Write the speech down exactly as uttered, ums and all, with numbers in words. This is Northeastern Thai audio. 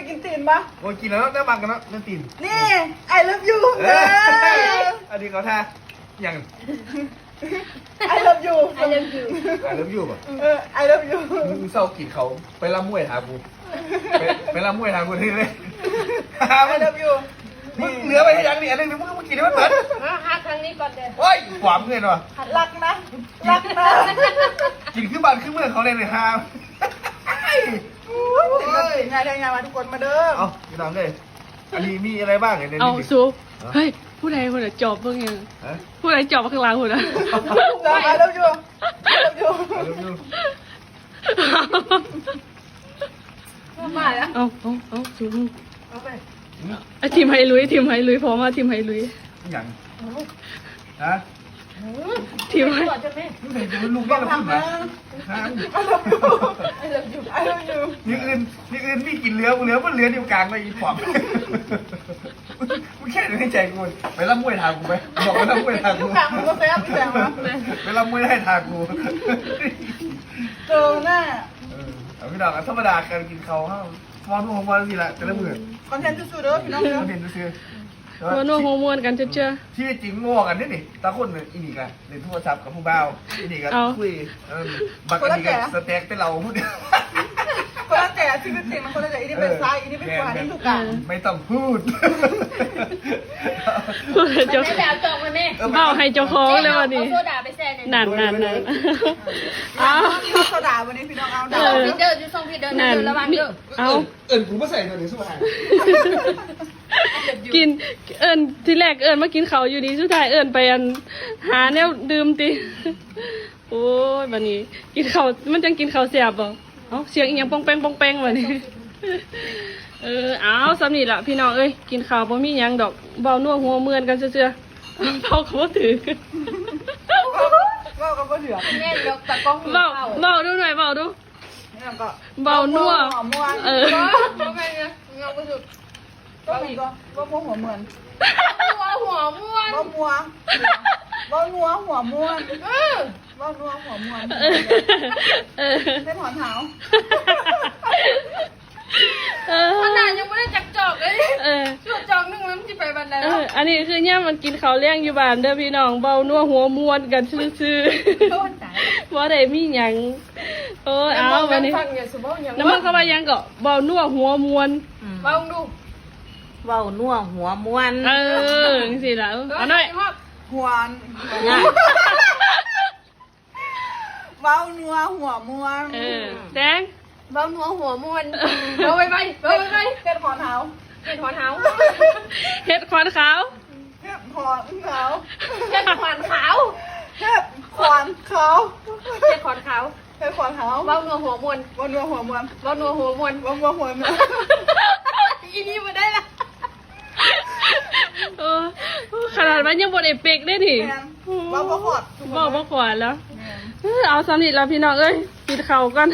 กินตีนปะ โอ้ย กินแล้วเนาะ ได้มันกันเนาะ เรื่องตีน นี่ I love you เออ เออ อันนี้เขาท่า อย่าง I love you I love you I love you ป่ะ เออ I love you มึงเศร้ากินเขา ไปล่ำมวยหากู ไป ไปล่ำมวยหากูที่เลย I love you มึงเหลือไปให้ยังนี่ อันนึงมึงก็มากินให้มันหมด มาหาทางนี้ก่อนเด้อ โอ้ย ความเงินว่ะ รักนะ รักนะ กินคือบ้านคือเมืองเขาเลยเนี่ยฮะ โอ้ย งานเดียวงานมาทุกคนมาเด้อ เอาพี่น้องเลย อันนี้มีอะไรบ้างเนี่ยใน เอา นี้ สู ฮะ เฮ้ย ผู้ใดผู้ใดจอบเบิ่งยัง ฮะ ผู้ใดจอบข้างหลังผู้ใด จ้า I love you I love you I love you มาแล้ว เอาเอาเอาสู เอาไป ไอ้ทีมไฮลุย ทีมไฮลุย พอมาทีมไฮลุย อย่าง ฮะ ทีมไฮ ก่อนจะแม่ มึงใส่กูเป็นลูกแม่ละพุ่นนะฮะ I love you I love you I love you นี่อื่น นี่อื่นมีกินเหลือกูเหลือมันเหลืออยู่กลางเลยอีปอบ มึงแค่ในใจกู ไปล่ำมวยทางกูไป บอกไปล่ำมวยทางกู กลางมันก็แซ่บอีกแล้วนะ ไปล่ำมวยได้ทางกู เจอหน้า เออ เอาพี่น้อง ธรรมดาการกินเขาวเฮา มองทุกของวันสิละ แต่ละมื้อ คอนเทนต์ซื่อๆเด้อพี่น้องเด้อ คอนเทนต์ซื่อๆ หัวนัวหัวม่วนกันเจ้อๆ ชีวิตจริงงอกันนี่นี่ ตาคนเนี่ยอีนี่กันเล่นโทรศัพท์กับผู้บ่าว อีนี่กัน เอา คุย เออ บักอันนี้กัน คนละแก่ สแต็กแต่เราพูด คนละแก่ ชีวิตจริงมันคนละแก่ อีนี่เป็นซ้าย อีนี่เป็นขวา เออ นี่ถูกกลาง ไม่ต้องพูด พูดให้เจ้า แม่ไปเอาจองมาแม่ เออ เว้าให้เจ้าของเลยวันนี้ เอาโซดาไปแช่ใน นั่นนั่นนั่น เอา เอาโซดาวันนี้พี่น้องเอา เออ เด้อ อยู่ช่องพี่เด้อ นั่น เด้อ ระวังเด้อ เอา เอิ้นกูมาใส่ตัวนี้สุดท้าย กิน เอิ้น ทีแรกเอิ้นมากินข้าวอยู่ดี สุดท้ายเอิ้นไปอัน หาแนวดื่มติ โอ้ย บัดนี้ กินข้าว มันจังกินข้าวแซ่บบ่ เอ้า เสียงอีหยังปองแปงปองแปงบัดนี้ เออ เอา ส่ำนี้ล่ะพี่น้องเอ้ย กินข้าวบ่มีหยังดอก เว้านัวหัวม่วนกันซื่อๆ เว้าก็บ่ถือ เว้าก็บ่ถือ แม่นดอกตากล้อง เว้า เว้าดูหน่อย เว้าดู เนี่ยก็ เว้านัว หัวม่วน เออ บ่แม่นเนี่ย เงาบ่สุด ก็มีก็ ก็พวกหัวม่วน หัว หัวม่วน บ่มัว บ่นัวหัวม่วน เออ บ่นัวหัวม่วน เออ เออ เฮ็ดหอนหาว เออ ขนาดยังบ่ได้จักจอกเลย เออ จอกหนึ่งมันสิไปบันได เออ วะ อันนี้คือย่ามมันกินข้าวแลงอยู่บ้านเด้อพี่น้อง เว้านัวหัวม่วนกันซื่อๆ โอ้ยตาย บ่ได้มีหยัง โอ้ย เอา น้ำมัน วันนี้ ฟังอย่าสิเว้าหยัง น้ำมันเข้ามายังก็ เว้านัวหัวม่วน อืม เว้าดู เว้านัวหัวม่วน เออ จังซี่ล่ะ เออ เอาหน่อย หัว หัว เว้านัวหัวม่วน เออ แตง เว้านัวหัวม่วน เว้าไวๆ เว้าไวๆ เฮ็ดหอนหาว เฮ็ดหอนหาว เฮ็ดขอนขาว เฮ็ดหอนขาว เฮ็ดขอนขาว เฮ็ดขอนขาว เฮ็ดขอนขาว เฮ็ดขอนขาว เว้านัวหัวม่วน เว้านัวหัวม่วน เว้านัวหัวม่วน เว้านัวหัวม่วน อีนี่บ่ได้ละ เออ ขนาดว่ายังบ่ได้เป๊กเด้นี่ แม่น เว้าบ่ฮอด เว้าบ่ฮอดแล้ว แม่น เออ เอาส่ำนี้ล่ะพี่น้องเอ้ย กินข้าวก่อน